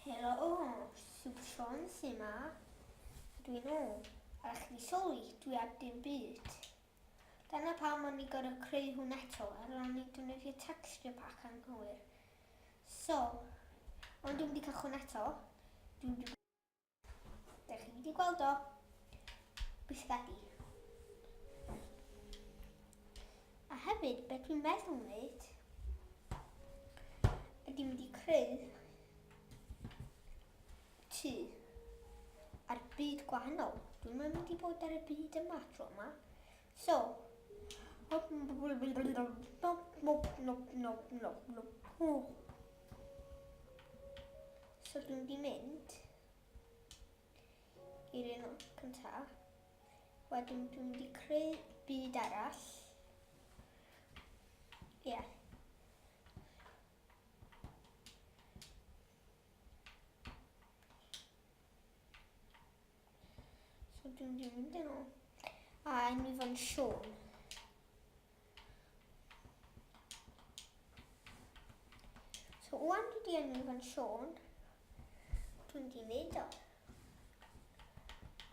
Helo, Super Sean sy'n ma. Dwi'n ôl. A chi sylwi, dwi ar dim byd. Dyna pam o'n i gorau creu hwn eto, ar o'n i defnyddio texture pack anghywir. So, ond dwi'n wedi cychwyn eto. Dwi'n wedi... Dych chi wedi gweld o. Bisgedi. A hefyd, beth dwi'n meddwl wneud, ydy mynd i creu tŷ ar byd gwahanol. Dwi'n mynd i bod ar y byd yma tro yma. So, So dwi'n mynd i mynd i'r un cyntaf. Wedyn dwi'n mynd i creu byd arall. Ie. Yeah. So dwi'n mynd i mynd yn ôl. A enwi fo'n Sean. So wan dwi wedi enwi fo'n Sean. Dwi'n mynd i wneud o.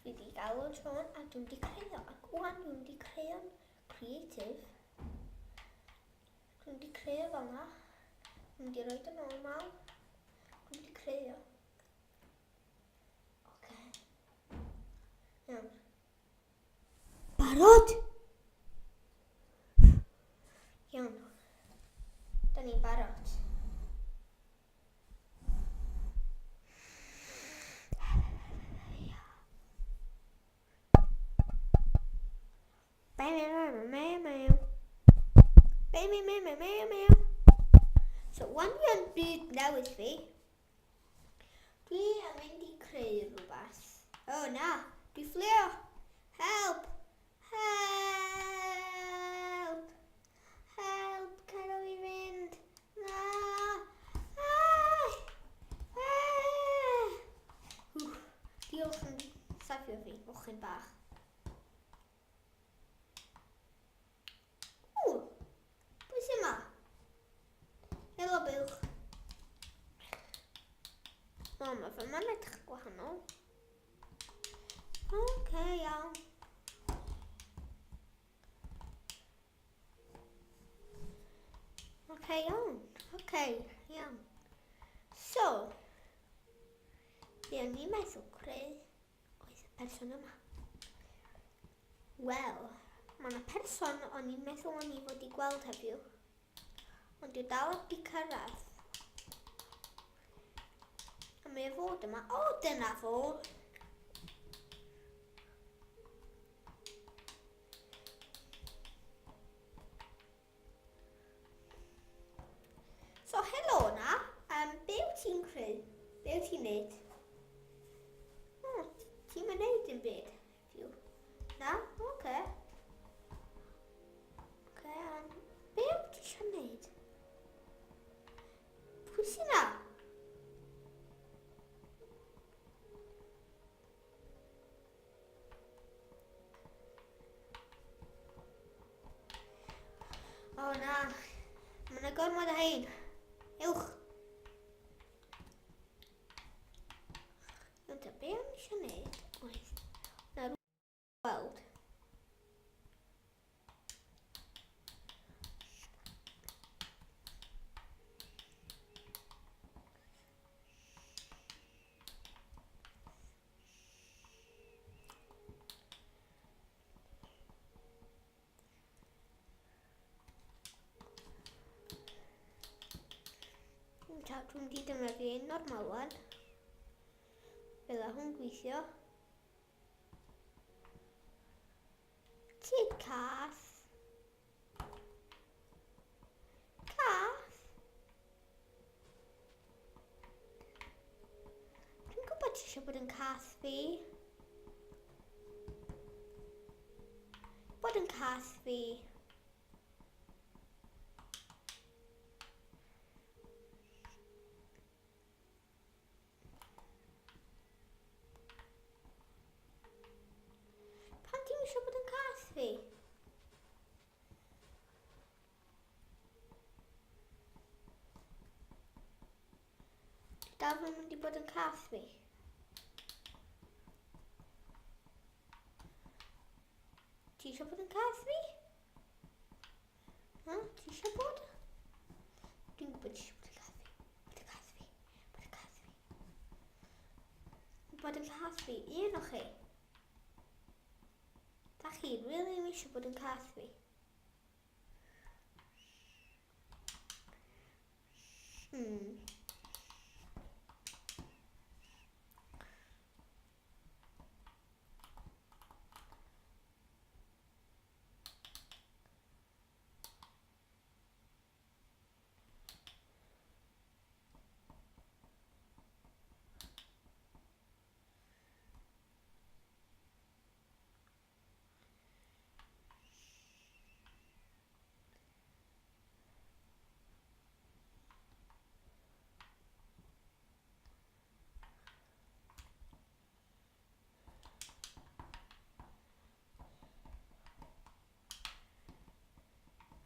Dwi wedi galw o'n Sean a dwi'n mynd i creu o. Ac wan dwi'n mynd i creu o'n creative. Dwi'n mynd i creu o fel yna. Dwi'n mynd i roed yn normal. Dwi'n mynd i creu o. Oce. Iawn. Barod? Iawn. Da ni'n barod. So, wan dwi yn byd newydd fi. Dwi yn mynd i creu rhywbeth. O oh, na, dwi fflio. Help! Help! Help, cadw fi fynd. Na! Ah! Ah! Diolch yn safio fi, mochyn bach. Ww, pwy sy'n ma? Helo buwch. O, mae fy ma'n edrych gwahanol. Oce, okay, iawn. Oce, okay, iawn. Oce, okay, iawn. So, be o'n i'n meddwl creu oedd y person yma. Wel, mae yna person o'n i'n meddwl o'n i fod i gweld heddiw, ond dwi dal heb di cyrraedd. A mae o fod yma. O, dyna fo! So, helo na. Um, be wyt ti'n creu? Be wyt ti'n neud? Oh, ti'n mynd neud dim byd heddiw. Na? Oce. Okay. Oce, okay, um, be wyt ti eisiau neud? Pwy sy'n na? O na, mae yna gormod o hein. Ewch. Ond be o'n eisiau gwneud oedd na weld. Ta, dwi'n mynd i defnyddio un normal wan. Fel a hwn gweithio. Ti cath. Cath. Dwi'n gwybod ti eisiau bod yn cath fi. Bod yn cath fi. Pam ti'n eisiau bod yn cath fi? Dal fy mynd i bod yn cath fi. Ti eisiau bod yn cath fi? Ha? Ti eisiau bod? Dwi'n gwybod ti eisiau bod yn cath fi. Bod yn cath fi. Bod yn cath fi. Bod yn cath fi. Un o chi. Da chi really ddim eisiau bod yn cath fi.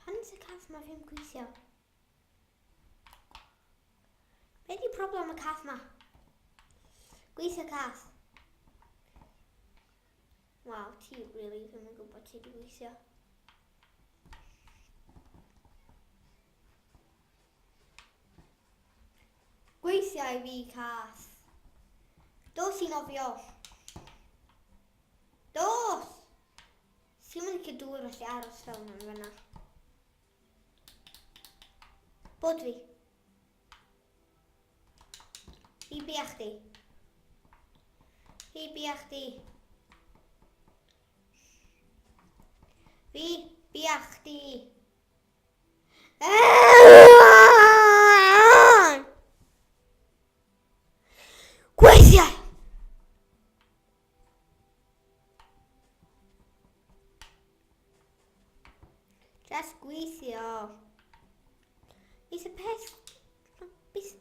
Pan y cath ma fi'n gweithio? Be di problem y cath ma? Gweithio cath. Waw, ti really ddim yn gwybod ti di gweithio. Gweithio i fi, cath. Dos i nofio. Dos! Ti'n mynd i dŵr felly aros fel yna fyna. Bod fi. Fi bia chdi. Fi bia chdi. Fi bia chdi. Gweithio! Just gweithio. Is y peth... Beth...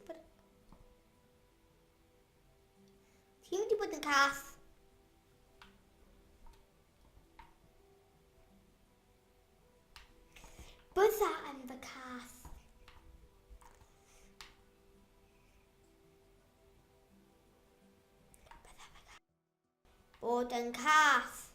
Ti'n mynd i bod yn cas. Bydda yn fy cas. Bod yn cas.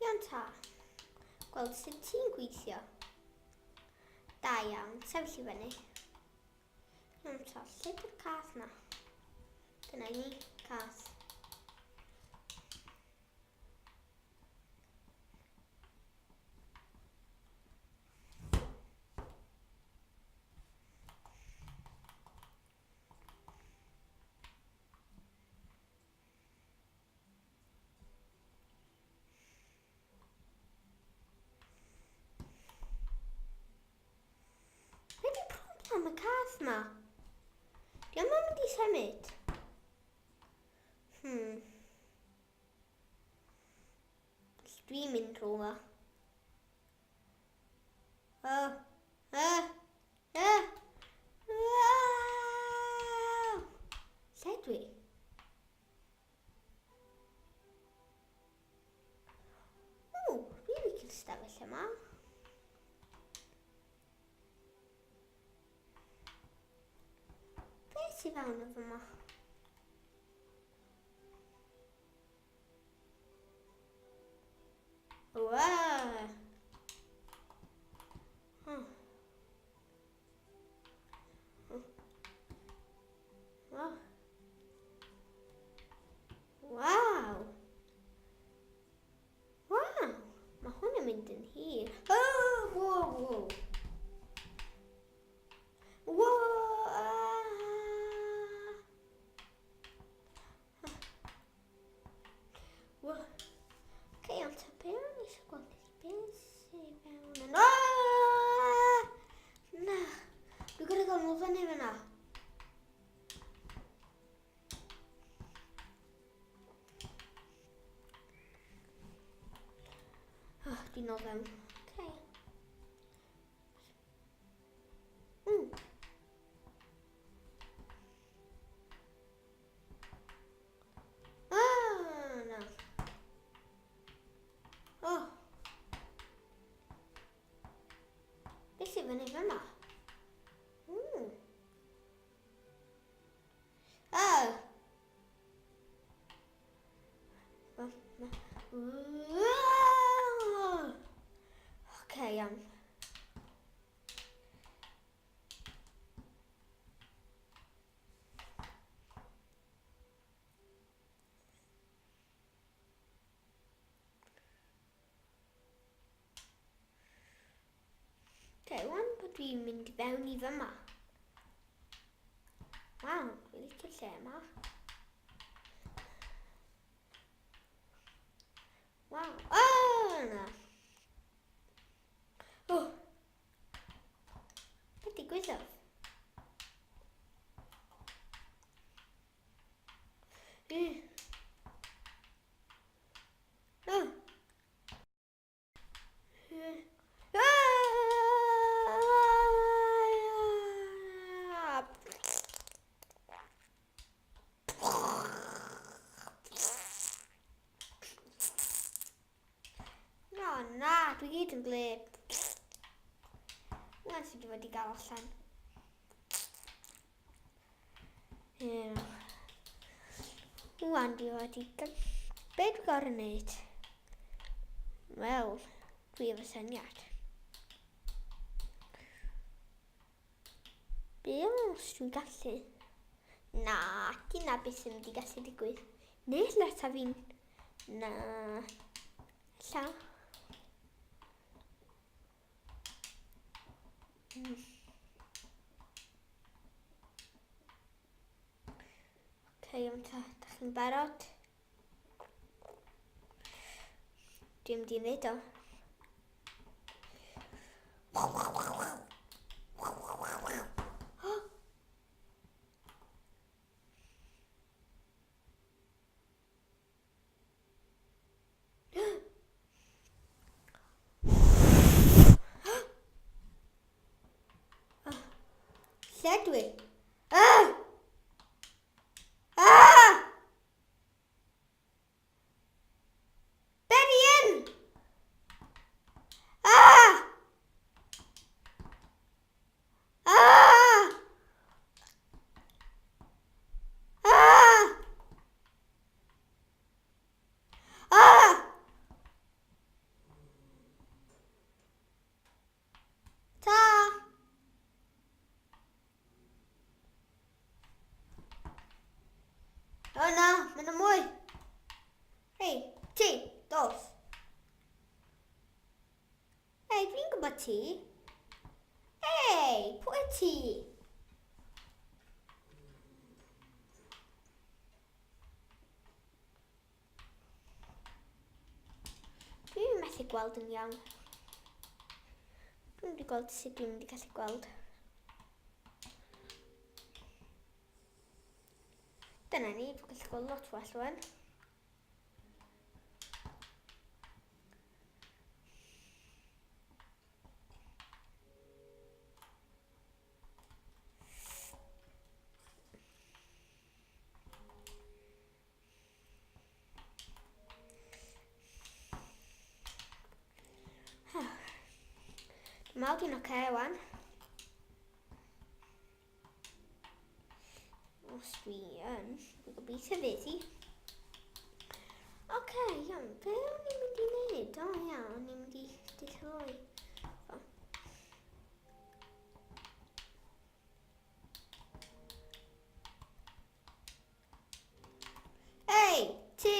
Iawn ta. Gweld sut ti'n gweithio. Da iawn, sefyll i fyny. Iawn ta, lle di'r cath na? Dyna ni, cath. Be di problem y cath ma? Di o'm yn mynd i symud. Dwi'n mynd rhywle. Oh. Ah. Ah. Ah. Lle dwi? O, dwi'n licio'r stafell yma. Beth sydd fewn yn yma? Wow! Oh. Oh. Waw! Waw! Mae hwn yn mynd yn hir. Oh, wow, wow. Wow! Ah. Wow. Okay, ond ta be o'n eisiau gweld ydi beth sydd fewn yn... Ah! Na! Dwi'n gorau gael nhw fyny fyna. Dwi'n nôl fewn. Okay. Mm. Ah, na. Oh. Beth sydd fyny fyma? Mm. Oh. Oce, iawn. Oce, wan bod dwi'n mynd i fewn i fyma. Waw, dwi'n licio'r lle yma. Waw, oh, na. Oh. Beth digwyddodd? Mm. Oh. Na, na, dwi gyd yn glib. Wan sydd wedi gael allan. Ie. Wan dwi wedi... Be dwi'n gorau wneud? Wel, dwi efo syniad. Be os dwi'n gallu? Na, dyna beth sy'n mynd i gallu digwydd. Neu ella ta fi'n... Na. Ella. Ok, iawn ta, da chi'n barod? Dwi'n mynd i wneud o. Lle dwi? Ah! Ah! Be di hyn? Ah! Ah! Ah! Ah! Ta! O na, mae'n y mwy. Hei, ti, dos. Hei, dwi'n gwybod ti. Hei, pwy ti? Dwi'n methu gweld yn iawn. Dwi'n mynd i gweld sut dwi'n mynd i gallu gweld. Dyna ni, dwi'n gallu gweld lot well rwan. Dwi'n meddwl dwi'n oce okay, wan. Os dwi yn, dwi'n gobeithio fydd hi. Oce, okay, iawn, be o'n i'n mynd i wneud? O, iawn, o'n i'n mynd i dilloi. Ei, ti!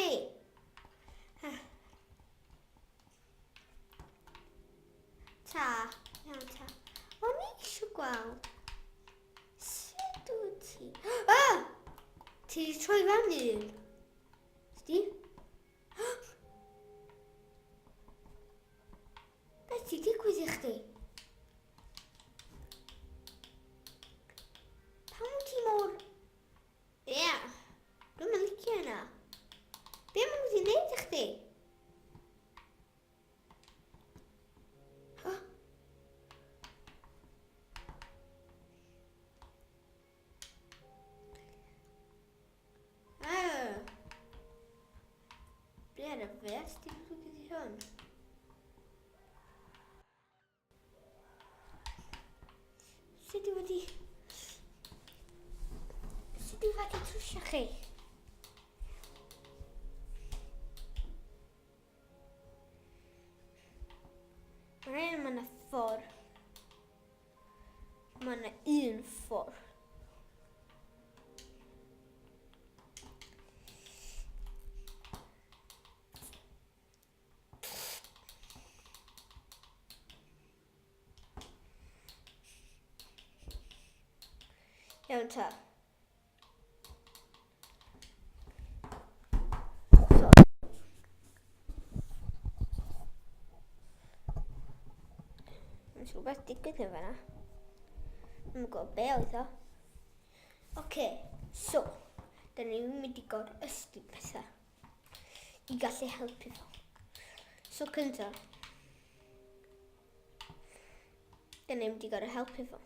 Ta, iawn ta. O'n i eisiau gweld. Sut wyt ti? Ah! Ti wedi troi fewn i un? Sti? Beth ti digwydd i chdi? Pam wyt ti mor... Ie, yeah. dwi'n mynd licio hynna. Be maen nhw wedi wneud i chdi? Be ar y fes di digwydd i hwn? Sut i wedi... Sut i wedi trwsio chi? Mae'n mae yna ffordd. Mae yna un ffordd. Iawn ta. Mae'n siŵr beth digwydd yn fanna. Dwi'n gwybod be oedd o. Oce, okay, so, da ni'n mynd i gor ysdi pethau i gallu helpu fo. So cyntaf, da ni'n mynd i gorau helpu fo.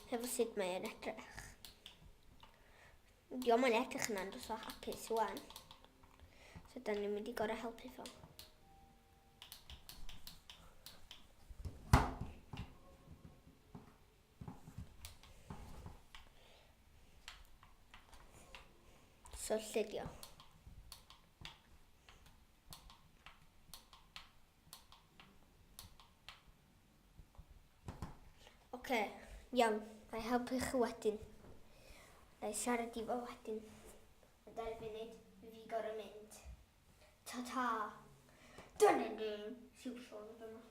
Hefo sut mae e'n edrych. Diolch yn edrych yn andros o hapus wan. So da ni'n mynd i gorau helpu fo. So lle dio? Oce, iawn. Na i helpu chi wedyn. Na i siarad i fo wedyn. Ond ar y funud, fi gorau mynd. Ta-ta. Dyna ni. Siw Siôn fyma.